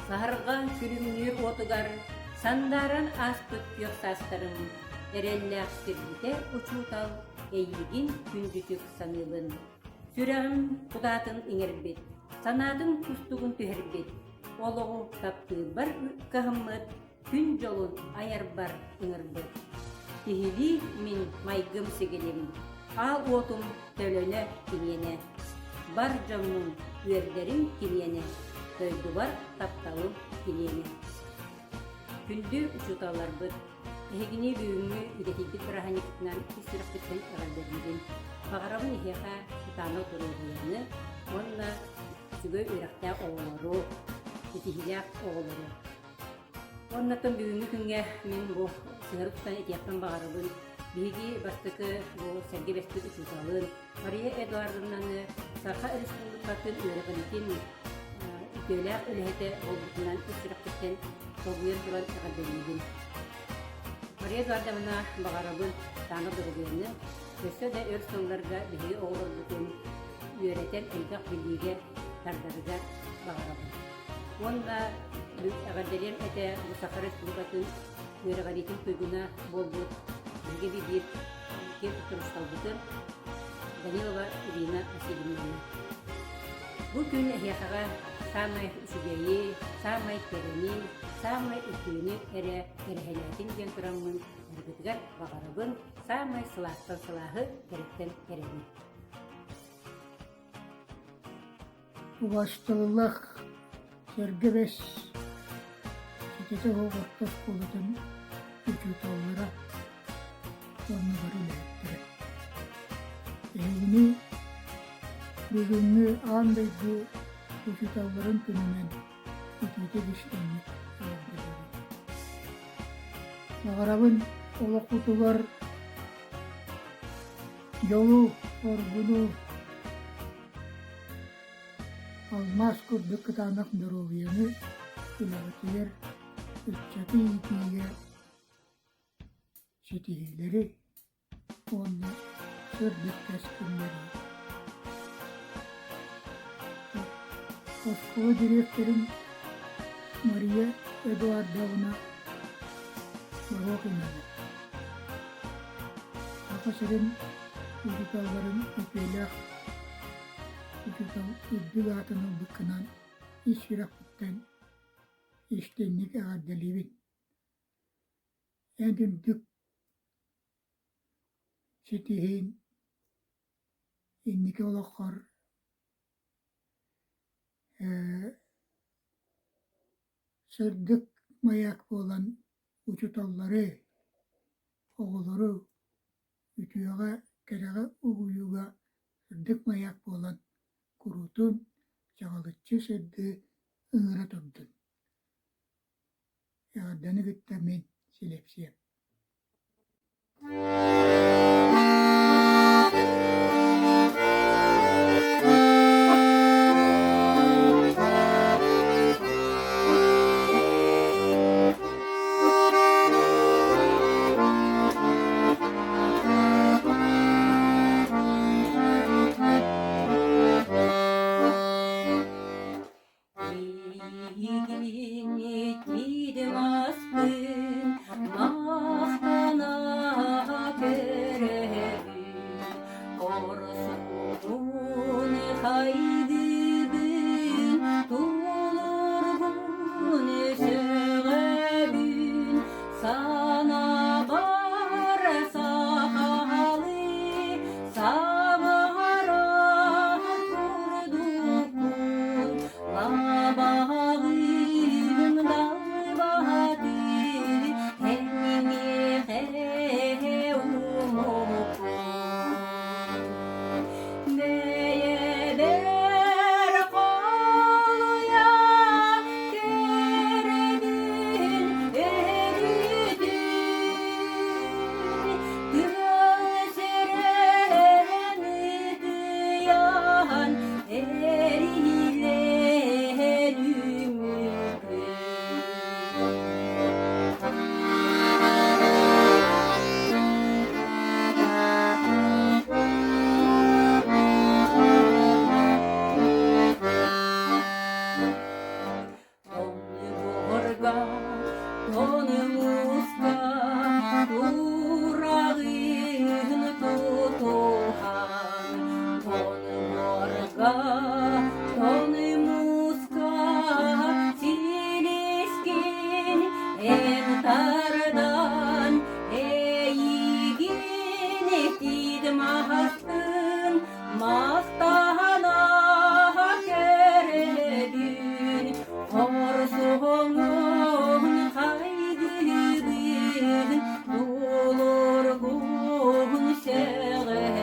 Саһарҕа күлүмнүүр уотугар сандааран ааспыт күөх саастарым, эрэллээх сирдьитэ учуутал эйиигин күндүтүк саныыбын. Сүрэҕим кутаатын иҥэрбит, санаатын кустугун түһэрбит, олоҕу таптыырбар кыһаммыт күн дьолун айарбар ыҥырбыт. Киһилии мин майгым-сигилим, аал уотум төлөнө киниэнэ, бар дьоммун үөрдэрим киниэнэ, дойдубар тапталым киниэнэ. Күндү учууталларбыт, эһигини бүгүҥҥү идэтийбит бырааһынньыкпытынан ис сүрэхпиттэн эҕэрдэлиибин. Баҕарабын эһиэхэ кытаанах доруобуйаны уонна үчүгэй үөрэхтээх оҕолору, ситиһиилээх оҕолору. Уоннаттан бүгүҥҥү күҥҥэ мин бу сыһыары тутан этиэхпин баҕарабын. Биһиги бастакы бу сэргэ бэспит учууталын Мария Эдуардовнаны Саха Республикатын үөрэҕириитин үтүөлээх үлэһитэ буолбутунан ис сүрэхпиттэн долгуйан туран эҕэрдэлиибин. Мария Эдуардовна баҕарабын таана доруобуйаны, өссө да өр сылларга биһиги оҕолорбутун үөрэтэн элбэх билиигэ тардарыгар баҕарабын. Уонна эҕэрдэлиэм этэ бу Саха Республикатын үөрэҕириитин туйгуна буолбут биһиги биир киэн туттар учууталбытын Данилова Ирина Васильевнаны. Бу күн эһиэхэҕэ саамай үчүгэйи, саамай кэрэни, саамай үтүөнү эрэ кэрэһэлээтин диэн тураммын барыгытыгар баҕарабын саамай сылаастан сылааһы, кэрэттэн кэрэни. Убаастабыллаах Сэргэ Бэс ситэтэ суох орто оскуолатын учууталлара уонна бары үлэһиттэрэ. Эһигини бүгүҥҥү аан дойду учууталларын күнүнэн итиитик-истиҥник эҕэрдэлиибин. Баҕарабын олоххутугар дьолу, соргуну, Алмаас курдук кытаанах доруобуйаны үлэҕитигэр, ыччаты иитиигэ ситиһиилэри уонна сырдык кэскиллэри. Оскуола дириэктэрин Мария Эдуардовна Сорокинаны Саха сирин учууталларын үтүөлээх учуутал үрдүк аатын ылбыккынан ис сүрэхпиттэн истиҥник эҕэрдэлиибин. Эн үрдүк ситиһиин инники олоххор сырдык маяк буолан учууталлары, оҕолору үтүөҕэ, кэрэҕэ угуйууга сырдык маяк буолан куруутун чаҕылыччы сырдыы ыҥыра турдун. Эҕэрдэни кытта мин Силэпсиэп. Тиийигин махтана көрөбүн, Орсугун хайдыбын, тулургун сөҕөбүн, санаабар сахалыы саҥарар курдукпун, Лабаҕыым далбаһатыы эйиэхэ умуккун. Бэйэбэр холуйа көрөбүн өрүтүн, тыал сүрэҕин ытыйан Эрилээн үҥкүү. Тоҥ мууска силискин эн тардан, эйигин тиит маһын мастаһана кэрэбин, хорсуҥун хайгыыбын, тулургун сөҕөбүн.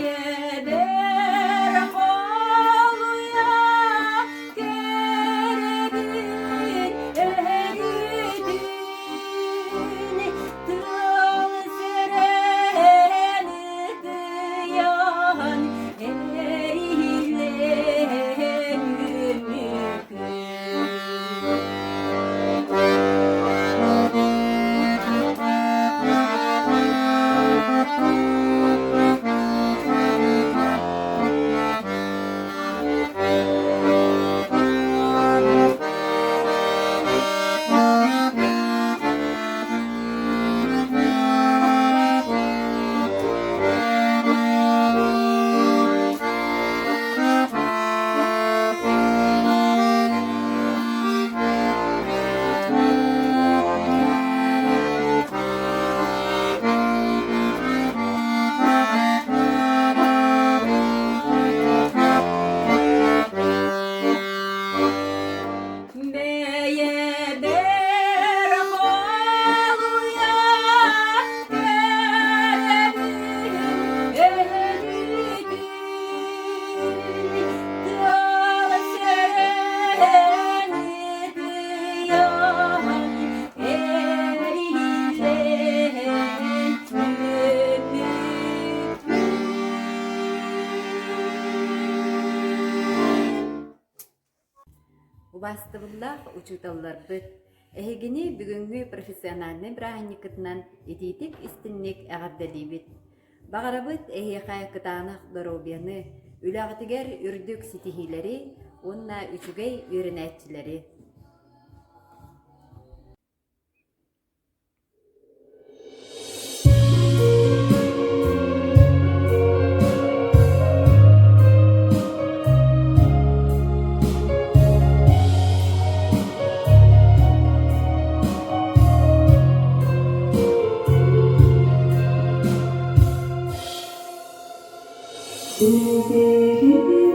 Бэйэбэр холуйа кэрэбин өрүтүн, тыал сэрэн ытыйан эриллэн үрмүкүн. Бэйэбэр холуйа кэрэбин өлүүтүн, тыал сэрэн ытыйан эриллэн өлбүппүн. Убаастабыллаах учууталларбыт, эһигини бүгүҥҥү профессиональнай бырааһынньыккытынан итиитик-истиҥник эҕэрдэлиибит! Баҕарабыт эһиэхэ кытаанах доруобуйаны, үлэҕитигэр үрдүк ситиһиилэри уонна үчүгэй үөрэнээччилэри! Үтүө